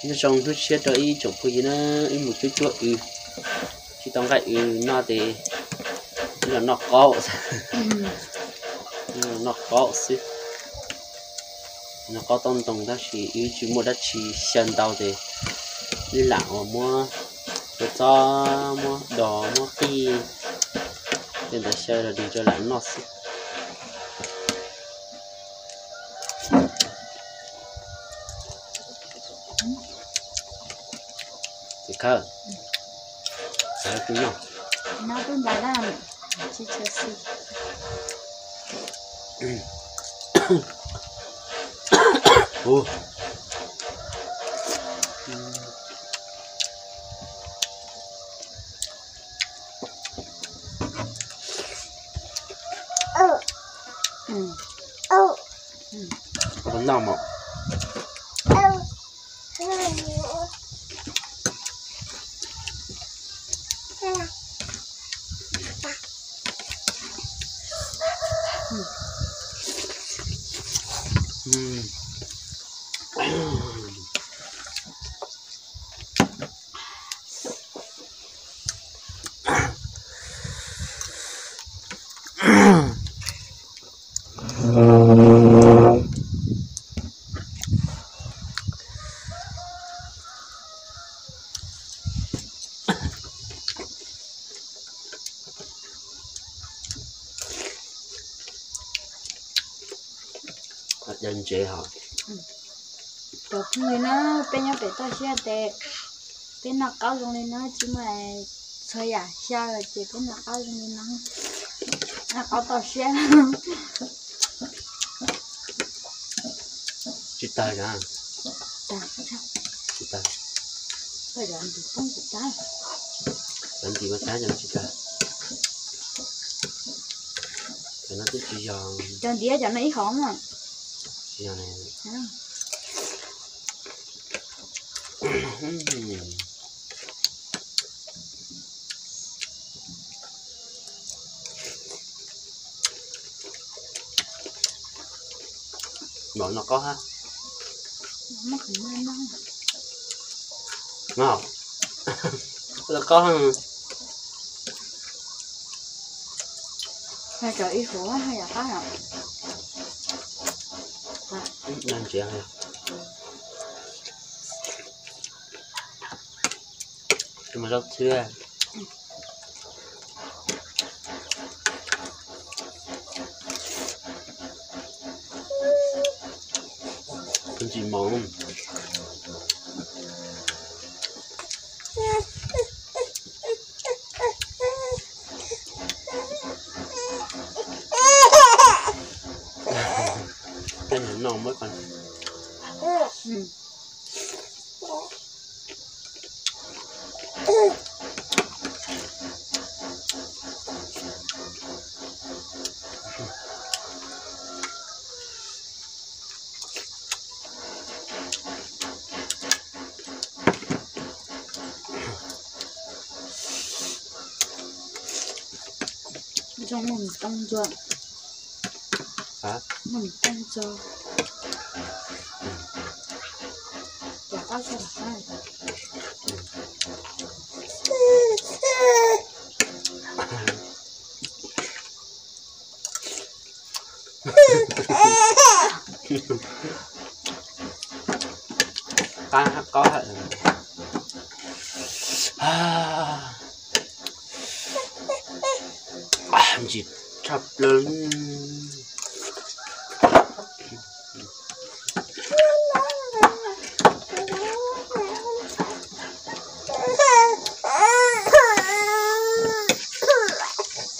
Nyob zoo hnub tshiab rau ib tsoom phooj ywg na, wb mus cuab cuab wb, tsis tau nqaij wb noj ces wb los noj qaub, noj qaub xwb. Noj qaub tauj ntoo tab sis wb tsis muaj dab tsi xyaw ntau ces wb lam uas muab kua txob, muab dos, muab qij tej ntawd xyaw los dig rau lam noj xwb. Txiv khawb, khawb twb noj. Noj mos. Cov phooj ywg na, peb nyob pem toj siab ces peb noj qaub zoo li no tsis muaj txhua yam xyaw ces peb noj qaub zoo li no, noj qaub toj siab. Tsis tag, tsis tag, cov ntim mas tag, cov no tsis tag, cov no twb tsis yog, cov ntiav cov no ib hom mas. Mov noj qaub hab. Noj qaub. Cov ib huv yam qab. Ntsia, zaub txhwb. Ntsis mov. Tej niag no muab ko. Zoo muaj mus toob ntsuag. Muaj mus toob ntsuag. Cov qab zog. Qab hab qaub hab. Ntsis tshaj plaws.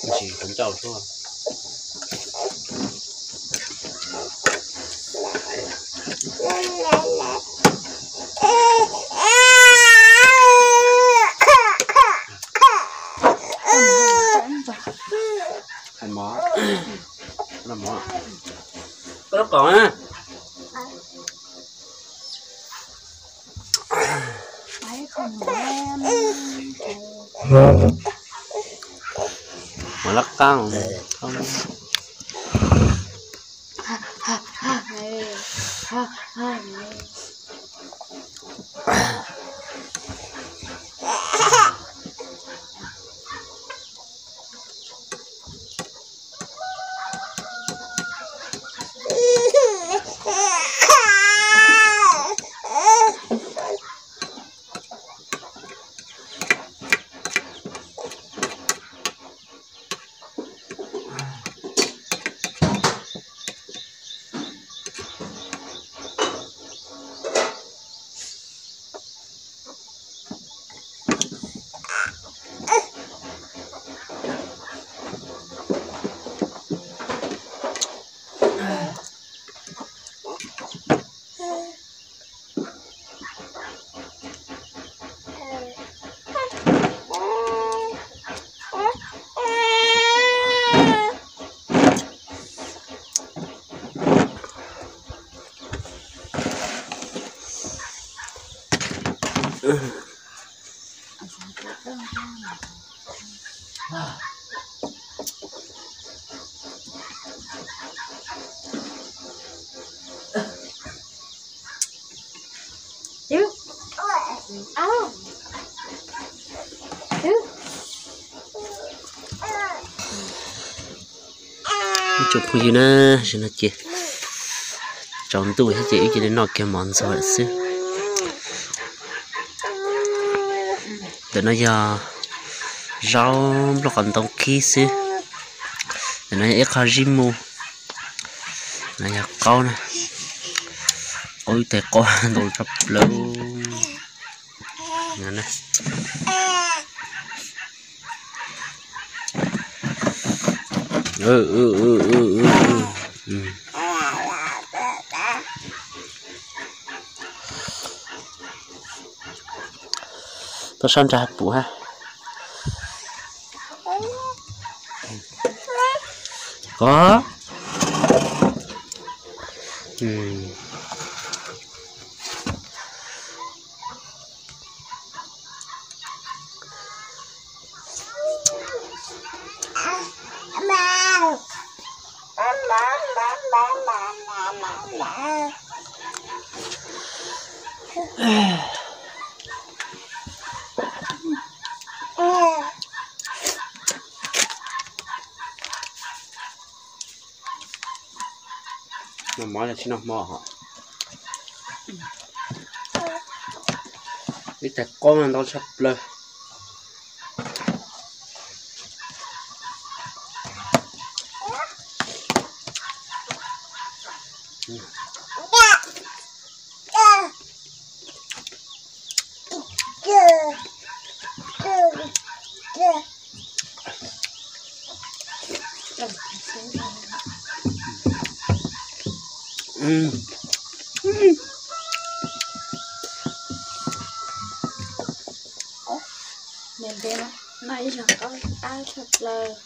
Ntsis qhov ncauj suab. Hais mov, noj mov. Koj lub qaum na. Mov lab qab. Ntsis, ntsis, ntsis. Ib tsoom phooj ywg na, no ces tsaus ntuj thiab ces wb cia li noj kiag mov ntxuag lawm xwb. Ntawm no yog zaub nplooj qos ntoo khib xwb. Ntawm no yog ib qho zib mu. No yog qaub na, qaub ib tais qaub ntau tshaj plaws. Tuaj sab nrag pum ha. Kov. Noj mov tsis noj hmo hos. Ib tais qaub ntau tshaj plaws. Niam ntev no noj ib zaug qaub qab tshaj plaws.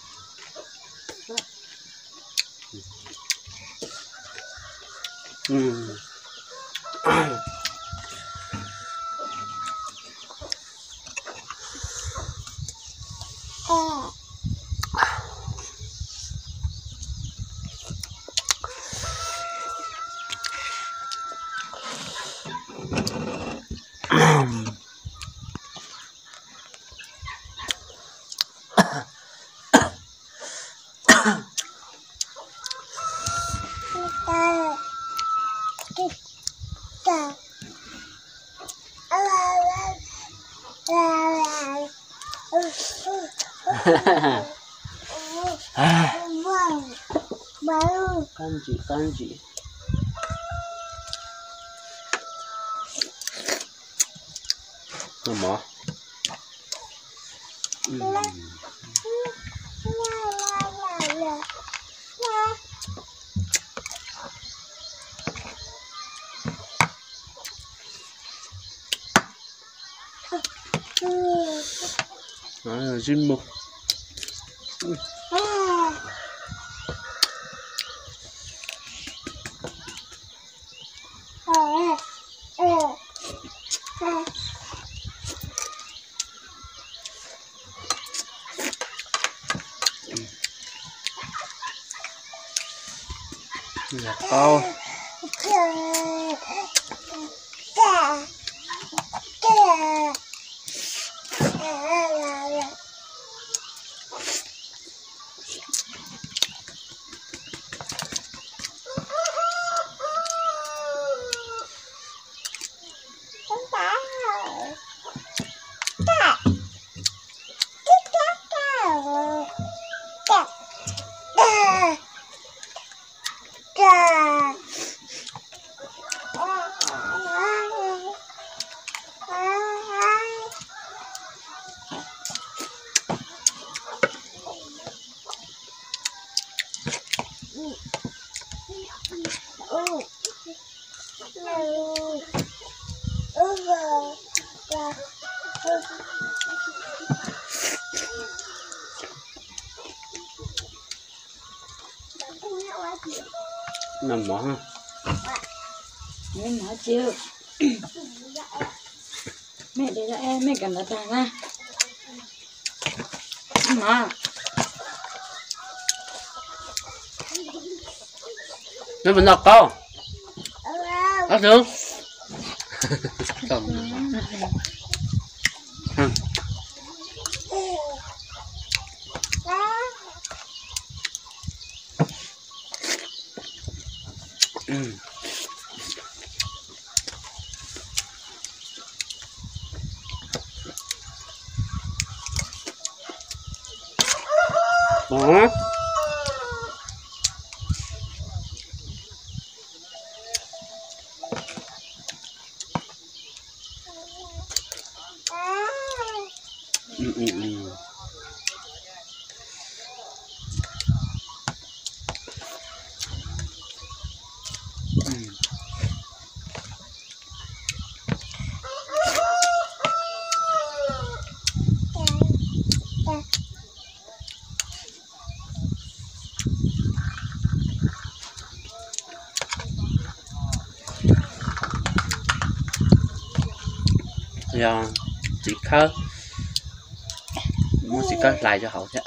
Qab ntsim qab ntsim. Noj mov. Zib mus. Qaub. Noj mov. Noj mov tsis. Mej de, mej kam ntawd tag na. Neb puas noj qaub? Ob tug. Yog txiv khawb, muab txiv khawb hlais rau hauv thiab.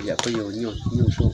Yam kuj yog nyuj su.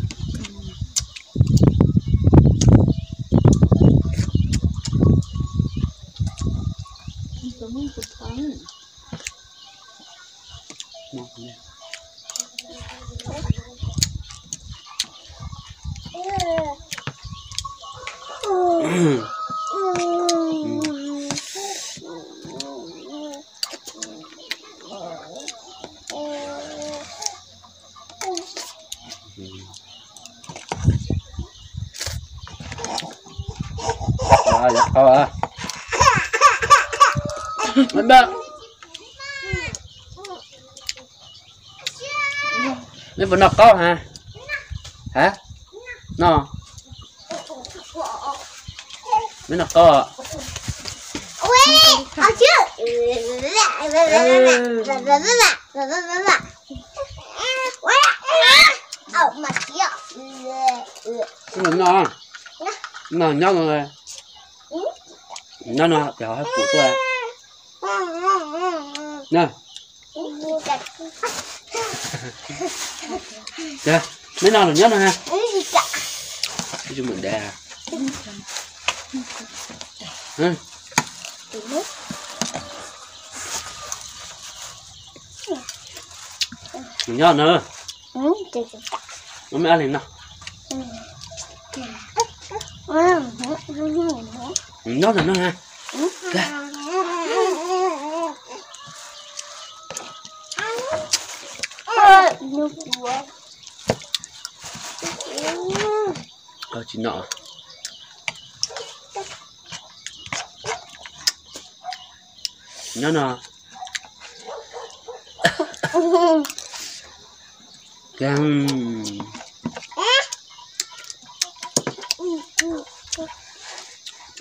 Neb puas noj qaub ha? Ha? Noj. Neb noj qaub. Noj, noj nyob no, nyob no, haj pum tuaj. Neb noj los nyob no ha. Nyob no. No me ab li no. Nyob no no ha. Tsis no. Nyob no.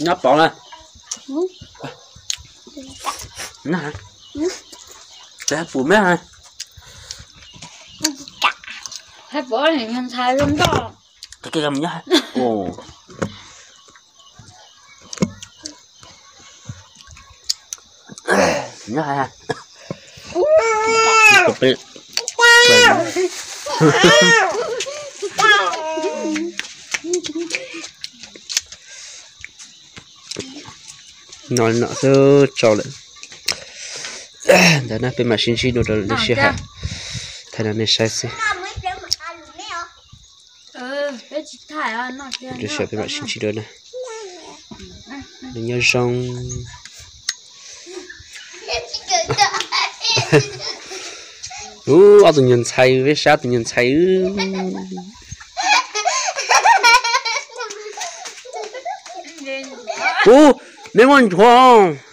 Nyob pov na. Pum me ha. Hais pov ntxhais zoo nkauj. Nyob hais. No no xwb tso lawm. Ntawd na peb mam sib ntsib dua rau lwm lub sij hawm. Thaum no nej saib xwb. Lub sij hawm peb mam sib ntsib dua na. Nws nyob zoo. Ub, ob tug nyuag ntxhais, peb saib tus nyuag ntxhais. Ub, neb muaj nchuav.